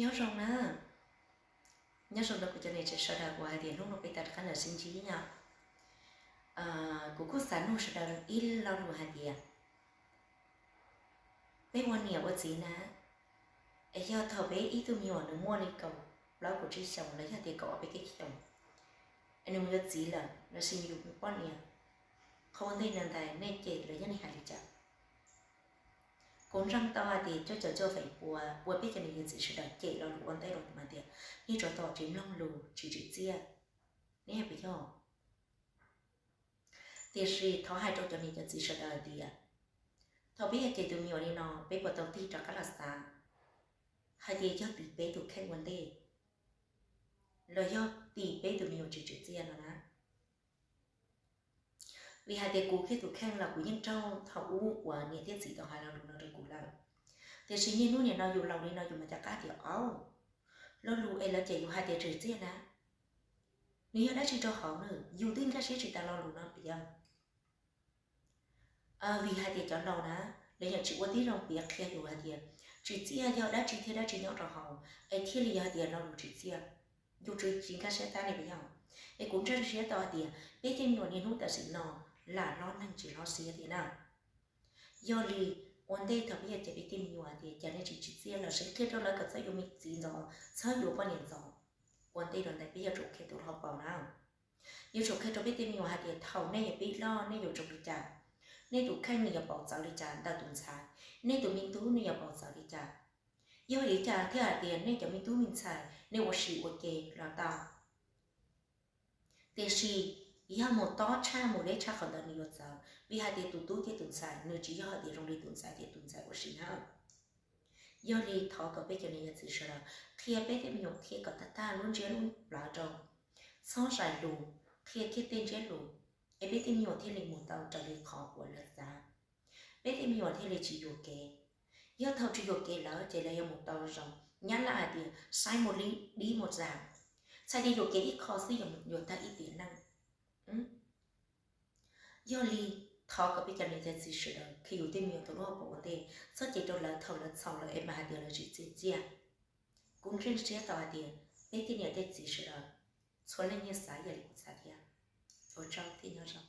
Nyob zoo na, nyob zoo rau kuv cov niam tsev sawv daws uas hais tias hnub no peb tau rov qab los sib ntsib no. Kuv kuj xav nug sawv daws ib lo lus hais tias, peb ua niam ua txiv na, es yog thaum peb ib tug me nyuam nws muaj li kaum plaub kaum tsib xyoos los yog tias kaum ob peb caug xyoos, es nws mus yuav txiv lawm los sis yus poj niam, qhov ua ntej no ntag nej cem los yog nej hais li cas? Kuv ntseeg tau hais tias coj cov coj feem pua uas peb cov niam yog txiv sawv daws cem lo lus ua ntej los mas tias yeej tsov tom tsis mloog lus tsis tsim txiaj, nej hais puas yog? Tiam sis thov hais rau cov niam cov txiv sawv daws tias thaum peb yog cem tus me nyuam li no peb puas tau tig rov qab los xav hais tias yog tim peb tus kheej ua ntej los yog tim peb tus me nyuam tsis tsim txiaj no na? Vim hais tias kuv kiag tus kheej los kuv yeej raug thaum ub uas niam thiab txiv tau hais lo lus no rau kuv lawm. Tiam sis niaj hnub nim no yus laus li no yus mam rov qab tias, au, lo lus es lawv cem yus hais tias tsim txiaj na, nws yog dab tsi rau hauv na? Yus twb nkag siab tsis tas lo lus no puas yog? Vim hais tias cov laus na, lawv yeej tsis ua tib zoo piav qhia yus hais tias tsim txiaj yog dab tsi thiab dab tsi nyob rau hauv es thiaj li yog hais tias lo lus tsim txiaj. Yus tsis nkag siab tab li puas yog? Es kuv ntseeg siab tau hais tias peb tej me nyuam niaj hnub tam sim no lam hlob neeg tsis hlob siab thiab na. Yog li ua ntej thaum peb yog cem peb tej me nyuam hais tias cas nej tsis tsim txiaj los sis qhia rau lawv kom txhob yuav me txiv ntxov, txhob yuav poj niam ntxov, ua ntej rau ntawd peb yuav tsum qhia tus hlob paub na. Yuav tsum qhia rau peb tej me nyuam hais tias thaum nej yog pib loj nej yuav tsum li cas, nej tus kheej nws yuav paub txawv li cas ntawm tus ntxhais, nej tus me tub nws yuav paub txawv li cas. Yog li cas thiaj hais tias nej cov me tub me ntxhais nej ua si ua ke los tau, tiam sis yog mus tob tshaj mus deb tshaj qhov ntawd nws yuav txawv, vim hais tias tus tub thiab tus ntxhais nws tsis yog hais tias zoo li tus ntxhais thiab tus ntxhais ua si na. Yog li thov kom peb cov niam yog txiv sawv daws qhia peb tej me nyuam thiab kom tag tag lub ntsiab lub plawv rau, txhob zais lus, qhia kiag tej ntsiab lus, es peb tej me nyuam thiaj li mus tau raws li qhov uas lawv xav. Peb tej me nyuam thiaj li tsis yuam kev. Yog thaum tsis yuam kev lawm ces lawv yuav mus tau zoo. Nyab laj hais tias saib mus li dib mus zam, txhais tias yuam kev ib qho xwb yuav mus yuav tag ib tiam neej. Yog li thov kom peb cov niam cov txiv sawv daws qhia yus tej me nyuam tau lub hauv paus ua ntej, txhob cem rau lawv thaum lawv txhaum lawm es mam hais tias lawv tsis tsim txiaj. Kuv ntseeg siab tau hais tias peb tej niam tej txiv sawv daws txhua leej yeej xav ib yam li kuv xav thiab. Ua tsaug thiab nyob zoo.